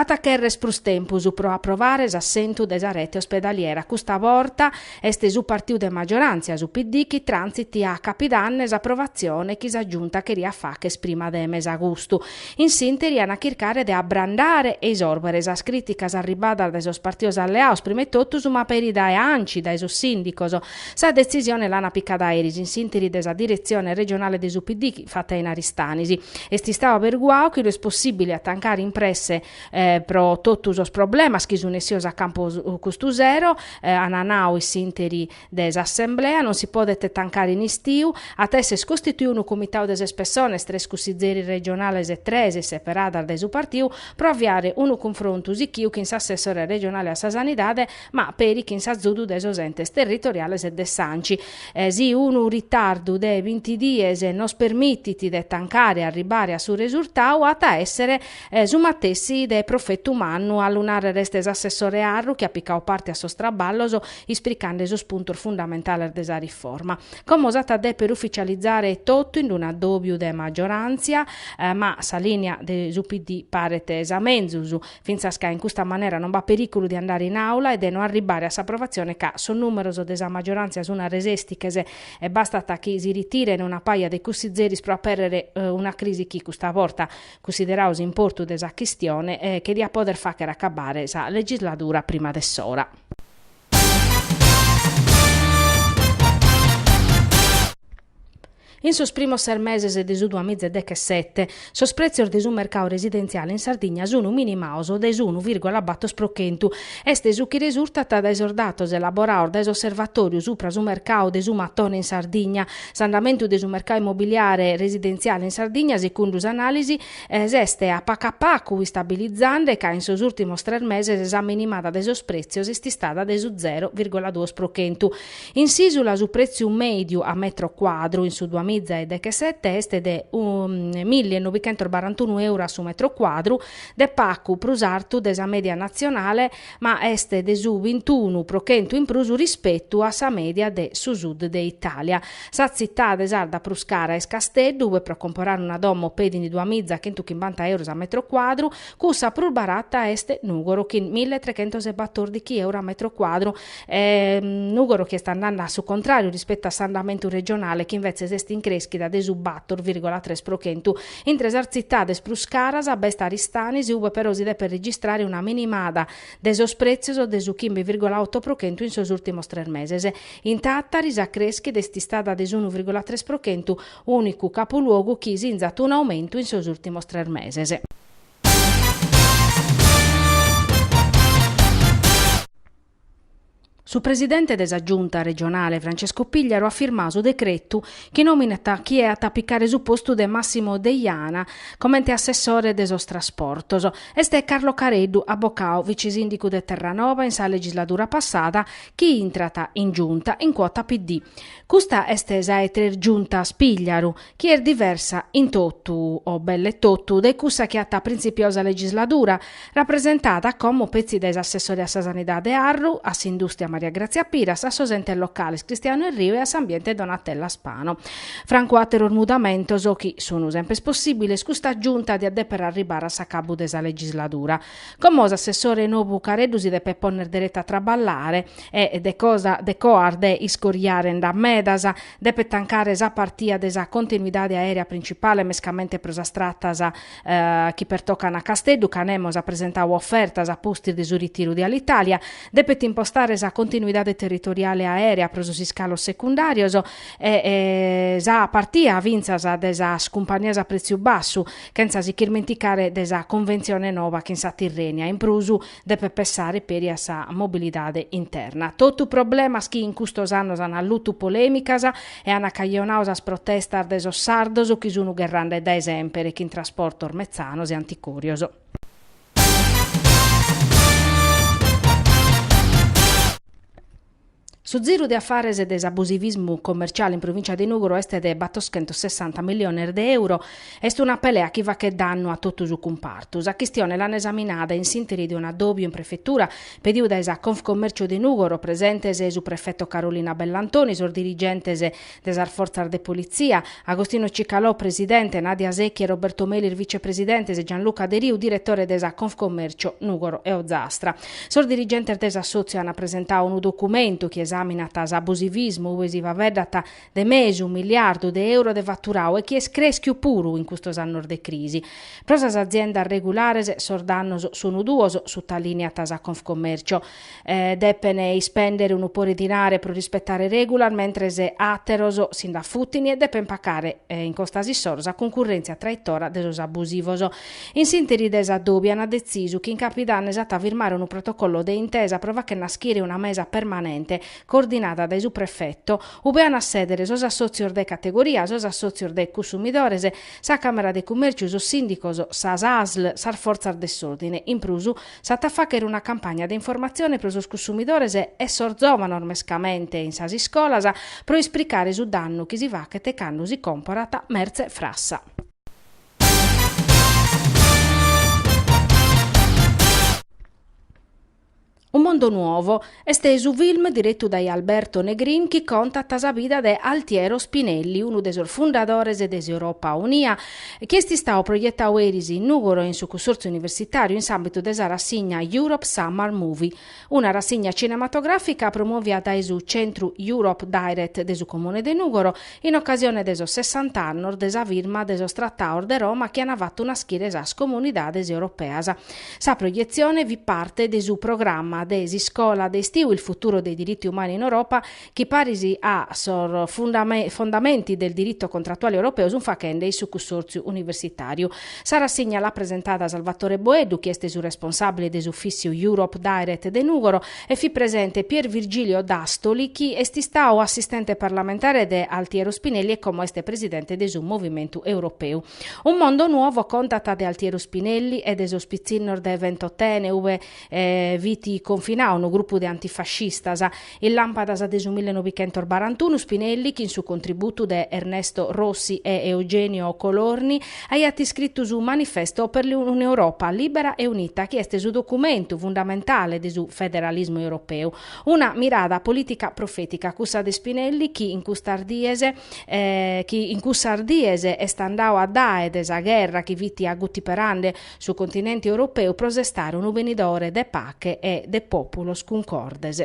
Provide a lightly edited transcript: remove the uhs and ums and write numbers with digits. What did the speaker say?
B'at a cherrer prus tempus pro aprovare s'assentu de sa rete ospedaliera. Custa borta est su partiu de maggioràntzia, su PD, chi trantzit a capidanne s'aprovatzione chi sa Giunta cheriat fagher prima de mesagustu. In s'ìnteri an a chircare de abrandare e isòrbere sas crìticas arribadas dae sos partios alleados, prima 'e totus ma peri dae Anci, dae sos sìndicos. Sa detzisione l'an picada eris in s'ìnteri de sa diretzione regionale de su PD fata in Aristanis. Est istadu averguadu chi no est possìbile a tancare in presse pro totu sos problemas chi sun essidos a campu custu sero, an nadu in s'ìnteri de s'assemblea, non si podet tancare in istiu, at a esser costituidu unu comitadu de ses pessones, tres cussizeris regionales e tres seperadas dae su partiu, pro aviare unu cunfrontu sichiu chin s'assessore regionale a sa sanidade, ma peri chin s'azudu de sos entes territoriales e de s'Anci. Si unu ritardu de binti dies nos permitit de tancare e arribbare a su resurtadu, at a èssere su matessi de profetu mannu, a lu nàrrere est s'assessore Arru chi at picadu parte a sos traballos ispricande sos puntos fundamentales de sa riforma. Como s'at a dèpere uficializare totu in un'addòbiu de magioràntzia, ma sa lìnia de su PD paret sa menzus, fintzas ca in custa manera non b'at perìculu de andare in àula e de no arribbare a s'aprovatzione ca sos nùmeros de sa magioràntzia sun resèstiches e bastat chi si ritiren una paja de cussizeris pro apèrrere una crisi chi, custa borta, cunsideradu s'importu de sa chistione, che diat pòdere fàghere acabbare sa legisladura prima de s'ora. In sos primos ses meses de su duamiza e dechesete, sos prètzios de su mercadu residentziale in Sardigna sun minimados de s'unu vìrgola bator pro chentu. Est su chi resurtat dae sos datos elaborados dae s'Osservatòriu supra su mercadu de su matone in Sardigna. S'andamentu de su mercadu immobiliare residentziale in Sardigna, segundu s'anàlisi, s'est a pacu a pacu istabilizende ca in sos ùrtimos tres meses sa minimada de sos prètzios est istada de su zero vìrgola duos pro chentu. In s'ìsula su prètziu mèdiu a metro cuadru in su duamiza e dechesete est de milli e novichentos barantunu euro a su metro cuadru, de pacu prus artu de sa mèdia natzionale, ma est de su bintunu pro chentu in prus rispetu a sa mèdia de su sud de Itàlia. Sa tzitade sarda prus cara est Casteddu, ue pro comporare una domo pedint duamiza chentuchimbanta euros a metro cuadru, cussa prus barata est Nùgoro chin milletrechentosebatòrdichi euro a metro cuadru. Nùgoro chi est andende a su contràriu rispetu a s'andamentu regionale chi invetzes est in crèschida de su bator vìrgola tres pro chentu. Intre sas tzitades prus caras b'est Aristanis ue però si depet registrare una minimada de sos prètzios de su chimbe vìrgola oto pro chentu in sos ùrtimos tres meses. In Tàtari sa crèschida est istada de s'unu vìrgola tres pro chentu, ùnicu capuluogu chi sinzat un'aumentu in sos ùrtimos tres meses. Su presidente de sa Giunta regionale Francesco Pigliaru at firmadu su decretu chi nòminat chie at a picare su postu de Massimo Deiana comente assessore de sos trasportos. Est Carlo Careddu, abocadu, vice-sìndicu de Terranova in sa legisladura passada, chi intrat in Giunta in cuota PD. Custa est sa 'e tres Giuntas Pigliaru, chi est diversa in totu, o belle totu, de cussa chi at printzipiadu sa legisladura, rapresentada como petzi dae s'assessore a sa Sanidade Arru, a s'Indùstria Maria Grazia Piras, a sos entes locales Cristiano Erriu e a s'Ambiente Donatella Spano. Francu àteros mudamentos, chi sunt semper possìbiles, custa Giunta diat dèpere arribare a s'acabu de sa legisladura. Como s'assessore nou Careddu si depet pònnere deretu a traballare e de cosa de coas de iscorjare nd'at medas, Depet tancare sa partia de sa continuidade aèrea principale mescamente pro sas tratas chi pertocan a Casteddu, ca nemos at presentadu ofertas a pustis de su ritiru de Alitalia, depet impostare sa continuidade territoriale aèrea pro sos iscalos secundàrios e sa partia fintzas de sas cumpagnias a prètziu bassu, chentza si ch'irmenticare de sa conventzione nova chin sa Tirrenia. In prus Depet pessare peri a sa mobilidade interna. Totu problemas chi in custos annos an allutu polèmicas e an cajonadu sas protestas de sos sardos chi sun gherrande dae semper chin trasportos metzanos e anticòrios. Su ziru de afares de s'abusivismu commerciale in provìncia de Nùgoro est de batoschentosessanta milliones de euro. Est una pelea chi faghet dannu a totu su cumpartu. Sa chistione l'an esaminada in s'ìnteri de un'addòbiu in prefetura pediu dae sa Confcommercio de Nùgoro, presentes su prefeto Carolina Bellantoni, sos dirigentes de sas fortzas de politzia, Agostino Cicalò, presidente, Nadia Secchi e Roberto Melis, vicepresidentes, e Gianluca Deriu, diretore de sa Confcommercio Nùgoro e Ozastra. Sos dirigentes de s'assòtziu ant presentadu unu documentu chi esàminat s'abusivismu, ue si faeddat de mesu milliardu de euro de faturadu e chi est crèschiu puru in custos annos de crisi. Pro sas aziendas regulares sos dannos sun duos, sutalìniat sa Confcommercio. Depen ispèndere unu pore dinare pro rispetare règulas, mentres àteros si nd'afutin e depen pacare in costas issoro sa cuncurrèntzia traitora de sos abusivos. In s'ìnteri de s'addòbiu ant detzisu chi in capidanne s'at a firmare unu protocollo de intesa pro fagher naschire una mesa permanente coordinada dae su prefeto, ube an a sèdere sos assòtzios de categoria, sos assòtzios de cussumidores, sa Càmera de Cummèrciu, sos sìndicos, sas ASL, sas fortzas de s'òrdine. In prus, s'at a fàghere una campagna de informatzione pro sos cussumidores e sos zòvanos mescamente in sas iscolas pro ispricare su dannu chi si faghet cando si còmporat mertze frassa. Un mondo nuovo est su film diretu dae Alberto Negrin chi contat sa vida de Altiero Spinelli, unu de sos fundadores de s'Europa Unia, chi est istadu proietadu eris in Nùgoro in su Cussòrtziu Universitàriu in s'àmbitu de sa rassigna Europe Summer Movie, una rassigna cinematogràfica promòvia dae su Centru Europe Direct de su Comune de Nùgoro in ocasione de sos sessant'annos de sa firma de sos Tratados de Roma chi ant fatu naschire sas comunidades europeas. Sa proietzione fit parte de su programma de s'iscola de istiu Il futuro dei diritti umani in Europa chi paris a sos Fondamenti del diritto contrattuale europeo sunt faghende in su Cussòrtziu Universitàriu. Sa rassigna l'at presentada Salvatore Boeddu, chi est su responsàbile de s'Ufìssiu Europe Direct de Nùgoro, e fit presente Pier Virgilio Dastoli, chi est istadu assistente parlamentare de Altiero Spinelli e como est presidente de su Movimentu Europeu. Un mondo nuovo contat de Altiero Spinelli e de sos pitzinnos de Ventotene, ue fit confinadu unu grupu de antifascistas. In làmpadas de su millenovichentosbarantunu Spinelli, chin su contributu de Ernesto Rossi e Eugenio Colorni, aiat iscritu su Manifesto per un'Europa libera e unita, chi est su documentu fundamentale de su federalismu europeu. Una mirada polìtica profètica, cussa de Spinelli, chi in custas dies chi in cussas dies est andadu addae de sa gherra chi fit agutiperende su continente europeu pro sestare unu benidore de pache e de pòpulos cuncordes.